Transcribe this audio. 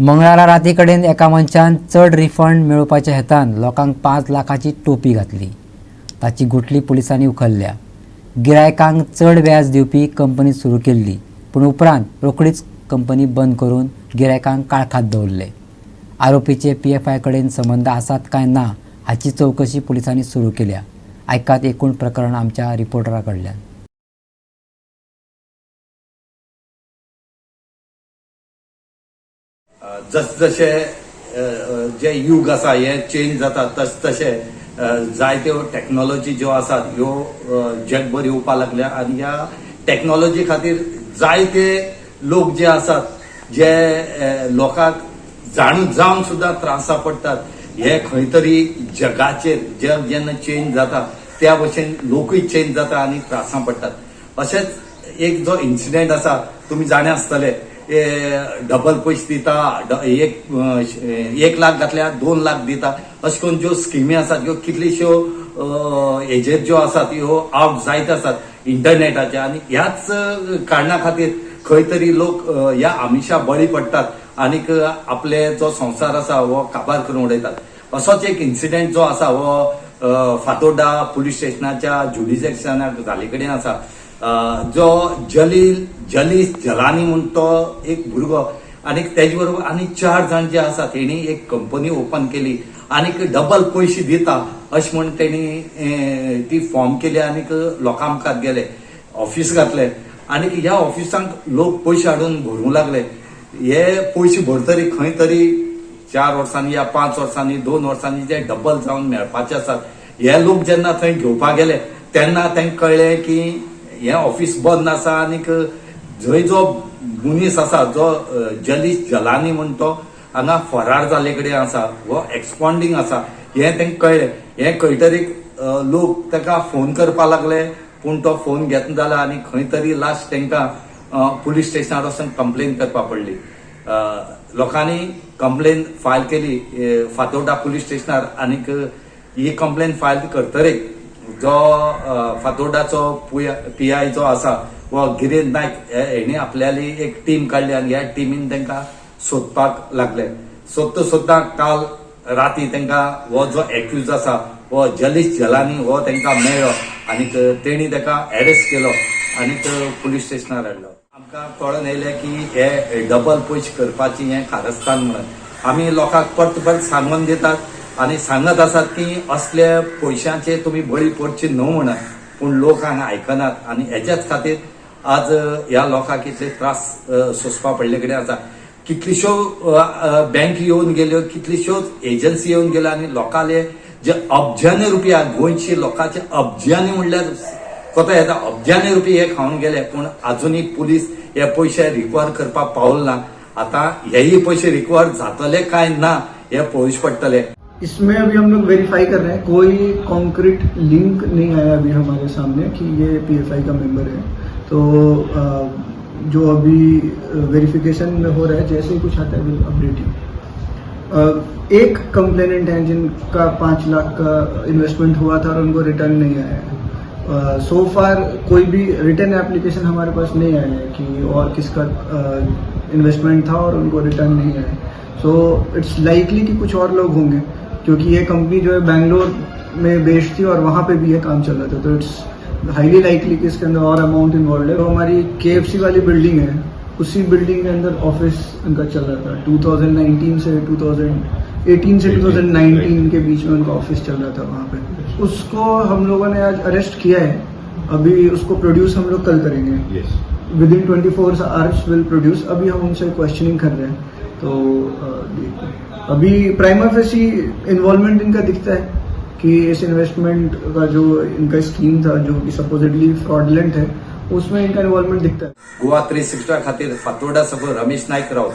मंगळारा राती कडेन एका मनशान चड रिफंड मेळोवपाच्या हेतान लोकांक 5 लाखाची टोपी घातली. ताची गुटली पुलिसांनी उखल्ल्या. गिरायकांक चड व्याज दिवपी कंपनी सुरू केल्ली, पूण उपरांत रोखडीच कंपनी बंद करून गिरायकांक काळखात दवरले. आरोपीचे पीएफआय कडेन संबंद आसात काय ना हाची चवकशी पुलिसांनी सुरू केल्या. आयकात एकूण प्रकरण आमच्या रिपोर्टरा कडल्यान. जसजशे जे युग आसा हे चेंज जाता, तस तशे जायत्यो टॅक्नॉलॉजी ज्यो आसात ह्यो जगभर येवपा लागल्या आनी ह्या टॅक्नॉलॉजी खातीर जायते लोक जे आसात जे लोकांक जाणून जावन सुद्दां त्रासा पडटात. हे खंय तरी जगाचेर जग जेन्ना चेंज जाता त्या भशेन लोकूय चेंज जाता आनी त्रासां पडटात. अशेंच एक जो इन्सिडेंट आसा, तुमी जाणा आसतले, डबल पयशे दिता, 1 लाख घातल्यार 2 लाख दिता, अशें करून ज्यो स्किमी आसात ह्यो कितल्योश्यो हेजेर ज्यो आसात ह्यो आवट जायत आसात इंटरनेटाचे. आनी ह्याच कारणा खातीर खंय तरी लोक ह्या आमिशा बळी पडटात आनीक आपले जो संवसार आसा हो काबार करून उडयतात. असोच एक इन्सिडेंट जो आसा हो फातोर्डा पुलीस स्टेशनाच्या ज्युडिसेक्शनाक जाल्ले कडेन आसा. जो जलील जलीस जलानी म्हूण तो एक भुरगो आनी तेजे बरोबर आनी चार जाण जे आसा तेणी एक कंपनी ओपन केली आनीक डबल पयशे दिता अशें म्हूण तेणी ती फॉर्म केली आनीक लोकां मुखार गेले, ऑफिस घातले आनीक ह्या ऑफिसांक लोक पयशे हाडून भरूंक लागले. हे पयशे भरतरी खंय तरी 4 वर्सांनी या 5 वर्सांनी, 2 वर्सांनी जे डबल जावन मेळपाचे आसात, हे लोक जेन्ना थंय घेवपाक गेले तेन्ना तांकां कळ्ळें की हें ऑफिस बंद आसा आनीक जंय जो मनीस आसा, जो जलीस जलानी म्हण तो हांगा फरार जाल्ले कडेन आसा हो एब्सकॉन्डिंग आसा हें तांकां कळ्ळें. हें कळटरीक लोक ताका फोन करपाक लागले, पूण तो फोन घेतना जाला आनी खंय तरी लास्ट तांकां पुलीस स्टेशनार वचून कंप्लेन करपाक पडली. लोकांनी कंप्लेन फायल केली फातोर्डा पुलीस स्टेशनार आनीक ही कंप्लेन फायल करतरीक जो फातोर्डाचो पीआय जो आसा हो गिरेंद्र नायक हेणी आपल्याली एक टीम काडली आनी ह्या टिमीन तांकां सोदपाक लागले. सोदता सोदता काल राती तांकां हो जो एक्यूज आसा हो जलीस जलानी हो तांकां मेळ्ळो आनीक तेणी ताका अरेस्ट केलो आनीक पुलीस स्टेशनार हाडलो. आमकां कळोन येयलें की हे डबल पयशे करपाची हें कारस्थान म्हणून आमी लोकांक परत परत सांगून दितात आनी सांगत आसात की असले पयशांचे तुमी बळी पडचे न्हू म्हणून, पूण लोक हांगा आयकनात आनी हेज्याच खातीर आज ह्या लोकांक इतले त्रास सोंसपा पडले कडेन आसा. कितल्योश्यो बँक येवन गेल्यो, कितल्योश्योच एजन्सी येवन गेल्यो आनी लोकांले जे अब्जानी रुपया, गोंयचे लोकांचे अब्जानी म्हणल्यार कोता येता, अब्जानी रुपया हे खावन गेले, पूण अजुनूय पुलीस हे पयशे रिकवर करपाक पावल ना. आतां हेय पयशे रिकवर जातले काय ना हे पळोवचें पडटलें. इसमें अभी हम लोग वेरीफाई कर रहे हैं. कोई कॉन्क्रीट लिंक नहीं आया अभी हमारे सामने कि ये पीएफआई का मेंबर है. तो जो अभी वेरिफिकेशन में हो रहा है, जैसे ही कुछ आता है, will update you. एक कंप्लेनेंट है जिनका 5 लाख का इन्वेस्टमेंट हुआ था और उनको रिटर्न नहीं आया है. सो फार कोई भी रिटर्न एप्लीकेशन हमारे पास नहीं आया है कि और किसका इन्वेस्टमेंट था और उनको रिटर्न नहीं आया. सो it's likely कि कुछ और लोग होंगे, क्योंकि ये कंपनी जो है बैंगलोर में बेस्ड थी और वहाँ पे भी ये काम चल रहा था. तो it's highly likely कि इसके अंदर और अमाउंट इन्वॉल्व है. तो हमारी के वाली बिल्डिंग है, उसी बिल्डिंग के अंदर ऑफिस उनका चल रहा था. 2019 से 2018 से 2019 के बीच में उनका ऑफिस चल रहा था वहाँ पे. उसको हम लोगों ने आज अरेस्ट किया है. अभी उसको प्रोड्यूस हम लोग कल करेंगे. Within 24 hours will produce. अभी हम उनसे क्वेश्चनिंग कर रहे हैं. तो देखते हैं. अभी प्राइमा फेसी इन्वॉल्वमेंट इनका दिखता है कि इस इन्वेस्टमेंट का जो इनका स्कीम था, जो कि सपोजिटली फ्रॉडलेंट है, उसमें इनका इन्वॉल्वमेंट दिखता है. गोवा 360 खातीर फातोर्डा साकून रमेश नायक राऊत.